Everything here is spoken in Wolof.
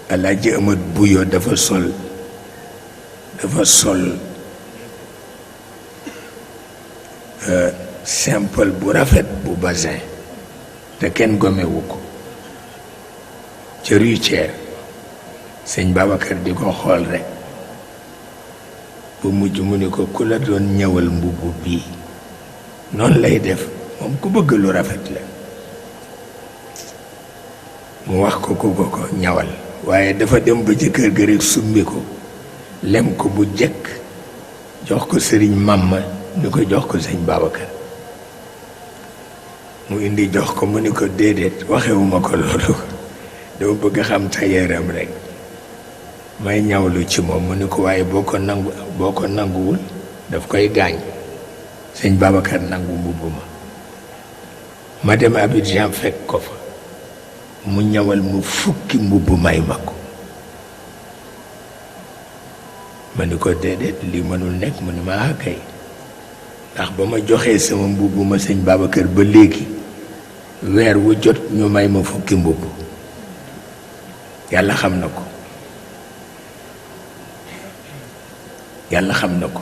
Alaaji Amat Buyo dafa sol simple bu rafet bu basin te kenn gomewu ko ca rue Thiers sëñ Babacar di ko xool rek bu mujj mu ni ko ku la doon ñëwal mbubb bii noonu lay def moom ku bëgg lu rafet la mu wax ko ku ko ñawal waaye dafa dem ba ci kër ga rek summi ko lem ko bu jëkk jox ko sëriñ Mamma ni ko jox ko sëñ Babacar mu indi jox ko mu ni ko déedéet waxewuma ko loolu dama bëgg xam tayeeram rek may ñawlu ci moom mu ni ko waaye boo ko nanguwul daf koy gaañ sëñ Babacar nangu mbubb ma dem Abidjan fekk ko fa mu ñawal mu fukki mbubb may ma ko ma ni ko déedéet lii mënul nekk mu ni ma kay ndax ba ma joxee sama mbubb ma sëñ Babacar ba léegi weer wu jot ñu may ma fukki mbubb yàlla xam na ko